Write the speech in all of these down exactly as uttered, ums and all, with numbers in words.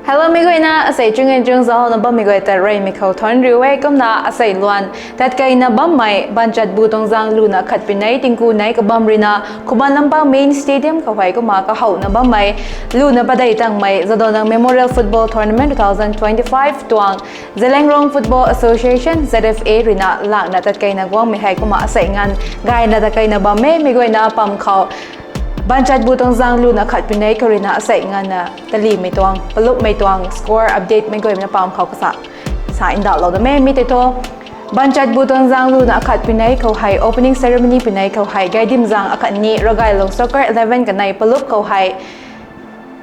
Hello, mi guayna, asei chung e chung zaucna bammei guay ta reymei khou thuanc riu e. Kumna asei luan tatkeina bammei Banchatbu Tuangzaeng luna khat pinei tingku nei kabam ruina Khuman Lampak Main Stadium khou hei kumna kahowna bammei luna padeih tangmei Jadonang Memorial Football Tournament two thousand twenty-five tuang Zeliangrong Football Association, Z F A ruina lakna tatkeina guangmei hei kumna asei nganv gayna tatkeina bam e. Mi guayna pam khou Banchatbu Tuangzaeng luna khat pinei khou ruina asei nganvna talimei tuang, palupmei tuang score update mei guayna pam khou kasa sa ndauhlou da e. Mi tei thu Banchatbu Tuangzaeng luna khat pinei khou hei opening ceremony pinei khou hei Gaidimzaeng akhat ni Ragailong Soccer eleven kanei palup khou hei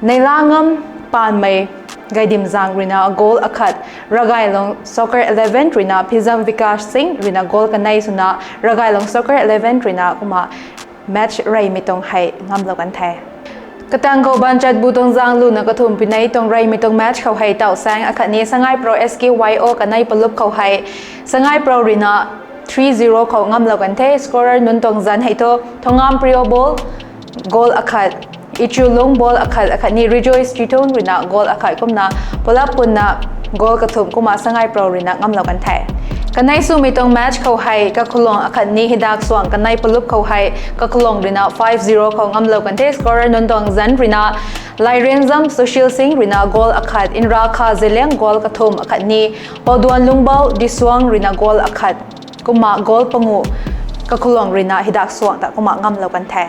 Neilangam Panmei Gaidimzaeng ruina goal akhat, Ragailong Soccer eleven ruina Phizam Vikash Singh ruina goal kanei swna Ragailong Soccer eleven ruina kumna match reymei tuang hei ngamlou kan the. Katang khou Banchatbu Tuangzaeng luna kathumh pinei tuang reymei tuang match khou hei Tauhsaeng akhat ni Sangai Pro S K Y O kanei palup khou hei Sangai Pro ruina three zero khou ngamlou kan the. Scorer nunc tuang zanc hei thu Thongam Prio ball, goal akhat, Ichulung ball akhat, akhat ni Rejoice Tithung ruina goal akhat kumna pulap punna goal kathumh kumna Sangai Pro ruina ngamlou kan the. Kanei swmei tuang match khou hei Kakhulang akhat ni Hidak Suang kanei palup khou hei Kakhulang ruina five zero khou ngamlou kan the. Scorer nunc tuang zanc ruina Lairenzam Sushil Singh ruina goal akhat, Inrakha Zeliang goal kathumh akhat ni Pouduan Lungbau Disuang ruina goal akhat kumna goal pangu Kakhulang ruina Hidak Suang ta kumna ngamlou kan the.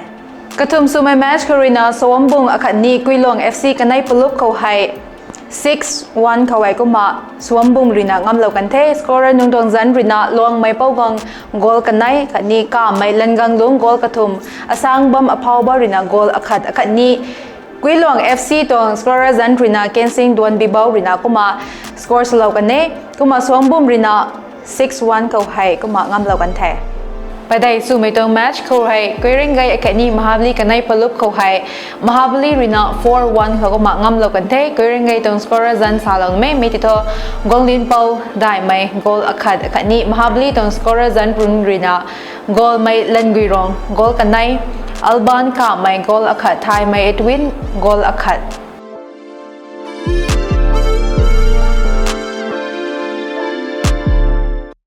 Kathumh swmei match khou ruina Sawambung akhat ni Kuilong F C kanei palup khou hei six one khou hei kumna Sawambung ruina ngamlou kan the. Scorer nunc tuang zanc ruina Luangmei Pougang goal kanei, akhat ni Kamei Langanglung goal kathumh, Asangbam Aphauba ruina goal akhat, akhat ni Kuilong F C tuang scorer zanc ruina Kensing Duanbibau ruina kumna score swlou kan e. Kumna Sawambung ruina six one khou hei kumna ngamlou kan the. Padeih swmei tuang match khou hei Koirengei akhat ni Mahabali kanei palup khou hei Mahabali ruina four one khou kumna ngamlou kan the. Koirengei tuang scorer zanc salou mei mi tei thu Gonglin Pou Daimei goal akhat, akhat ni Mahabali tuang scorer zanc run ruina goalmei Languirong goal kanei, Alban Kamei goal akhat, Thaimei Edwin goal akhat.